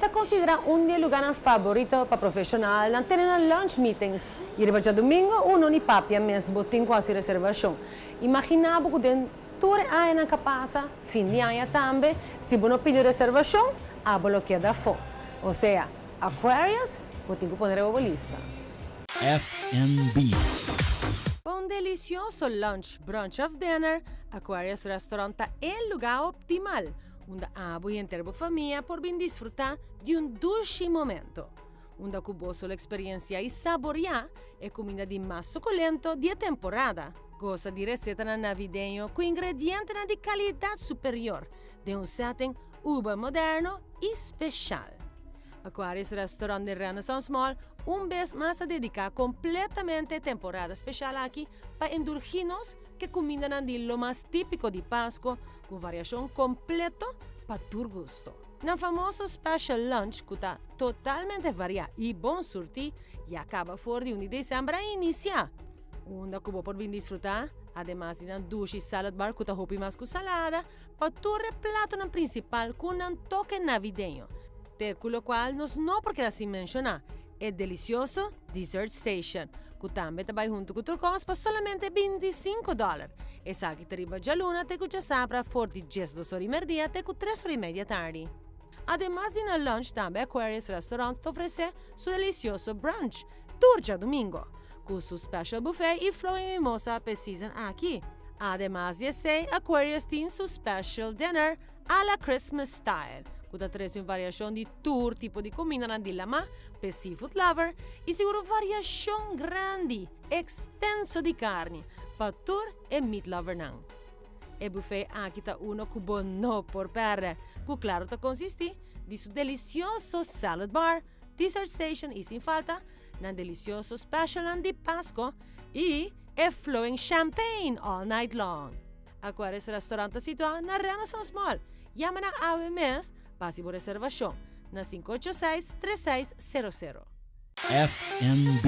Ta considera un di e lugarnan favorito pa profesionalnan tene nan lunch meetings y riba djadomingo uno ni papia mes bo tin cu haci reservacion. Imagina bo cu den tur e añanan ca pasa, fin di aña tambe, si bo no pidi reservacion, abo lo keda afo. O sea, Aquarius, bo tin cu pone riba bo lista. FNB. Pa un delicioso lunch, brunch of dinner, Aquarius Restaurant ta e lugar optimal. Unda abo y henter bo famia por bin disfruta di un dushi momento. Unda cu boso lo experiencia y saboria e cuminda di mas suculento di e temporada. Goza di recetanan navideño cu ingredientenan di calidad superior den un setting uber moderno y special. Aquarius Restaurant den Renaissance Mall un bes mas a dedica completamente e temporada special aki pa endurgi nos Ke kumindanan di lo mas típiko di Pasko ku variashon kompleto pa tur gusto. Nan famoso special lunch ku ta totalmente variá i bon surtí ya kaba for di un di desèmber a inisiá, unda ku bo por bin disfrutá ademas di nan dushi salad bar ku ta hopi mas ku salada pa tur e platonan prinsipal ku nan toke navideño, te ku lokual nos no por keda sin menshoná E delisioso Dessert Station, ku tambe ta bai huntu ku tur kos pa solamente 25 dòler. Esaki ta riba djaluna te ku djasabra for di 12 or i merdia te ku 3 or i media tardi. Ademas di na lunch tambe Aquarius Restaurant ta ofresé su delisioso brunch tur djadumingo, ku su special buffet i flowing mimosa p'e season aki. Ademas di esei Aquarius tin su special dinner a la Christmas style, ku ta trese un variashon di tur tipo di kumindanan di lamá p'e seafood lover i sigur un variashon grandi, ekstenso di karni pa tur e meat lovernan. E bufé aki ta uno ku bo no por pèrdè, ku klaro ta konsistí di su delisioso salad bar, dessert station i sin falta nan delisioso specialnan di Pasko i e flowing champagne all night long. Aquarius Restaurant ta situá na Renaissance Mall. Yama nan awe mes pa hasi bo reservashon na 586 3600. FNB.